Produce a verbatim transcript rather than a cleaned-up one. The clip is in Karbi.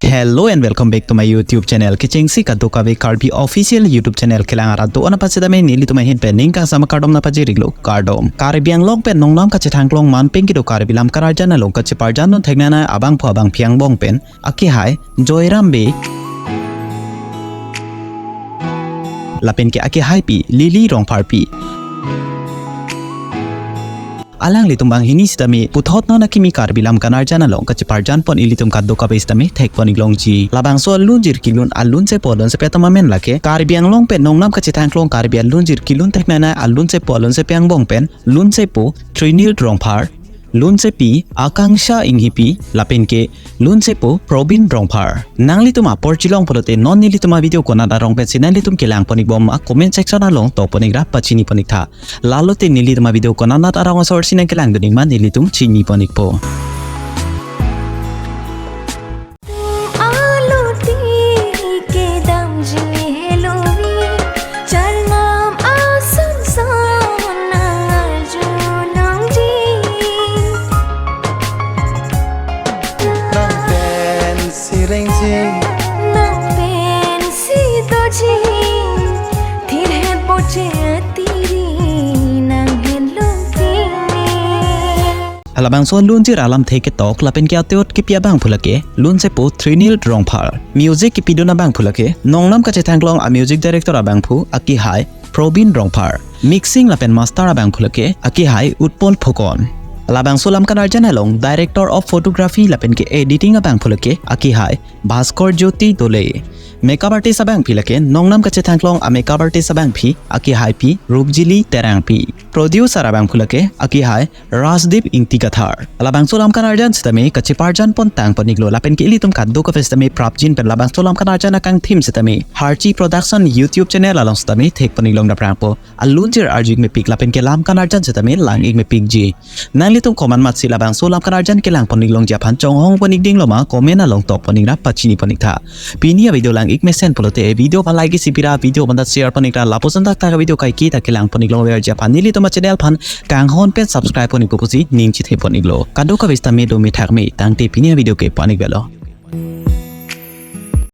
Hello and welcome back to my YouTube channel. Kechengsi kadokave Karbi official YouTube channel kelang arat do-an apachetame nelitum ahin pen ning kangsam akardom nangpajir-iklo, kardom. Karbi Anglong pen nongnam kachethangklong manpeng kedo Karbi lam kanarjan along kacheparjan dun theknanai abangphu abangphi angbong pen akehai Joyram Bey lapen ke akehaipi Lily Rongpharpi. Alanglitum banghini sitame puthot non akimi Karbi lam kanarjan along kacheparjan pon ilitum kadokave sitame thekpon-ik longji. Labangso alunjir kelun alunsepo alunsepi atum amen lake Karbi Anglong pen nongnam kachethangklong Karbi alunjir kelun theknanai alunsepo alunsepi angbong pen lunsepo Trinil Rongphar, lunsepi Akangsha Inghipi, lapen ke lunsepo Probin Rongphar. Nanglitum apor chelong pulote non nelitum avideo konat arong pensi nanglitum kelangpon-ikbom ma comment section along tokpon-ik ra pachinipon-ik tha. Lalote nelitum avideo konat arong asor si nangkelang dun-ik ma nelitum chinipon-ikpo. Aluti kedamji helovi, charngam ason son nangarjulongji. Nang pensi rengji, nang pensi doji, thirhet boche atiri nang henlongpini. Halabangso alunjir alamthe ketok lapen ke ateot kepi abangphu lake lunsepo Trinil Rongphar. Music kepidun abangphu lake nongnam kachethangklong a music director abangphu akehai Probin Rongphar. Mixing lapen master abangphu lake akehai Utpal Phukan. Labangso lam kanarjan along director of photography lapen ke editing abangphu lake akehai Bhaskar Jyoti Dole. Makeup artist abangpi lake nongnam kachethangklong a makeup artist abangpi akehaipi Rupjili Terangpi. Producer abangphu lake akehai Rajdeep Ingti Kathar. Labangso lam kanarjan sitame kacheparjan pon tangpon-iklo lapen ke ilitum kadokave sitame prapjin pen labangso lam kanarjan akangthim sitame Harchi Production YouTube channel along sitame thekpon-ik long daprangpo. Alunjir arju-ik mepik lapen ke lam kanarjan sitame lang-ik mepikji. Nanglitum komat matsi labangso lam kanarjan kelangpon-ik longji aphan chonghongpon-ik dinglo ma comment along tokpon-ik ra pachinipon-ik tha. Pini avideo lang-ik mesen pulote video aphan like isi pira, video aphan ta share pon-ik ra lapuson thakthak avideo kaike ta kelangpon-ik longverji aphan nelitum achannel aphan kanghon pen subscribe pon-ikpo pusi ning chethepon-iklo. Kadokave sitame dome thakme tangte pini avideo ke pon-ik velo.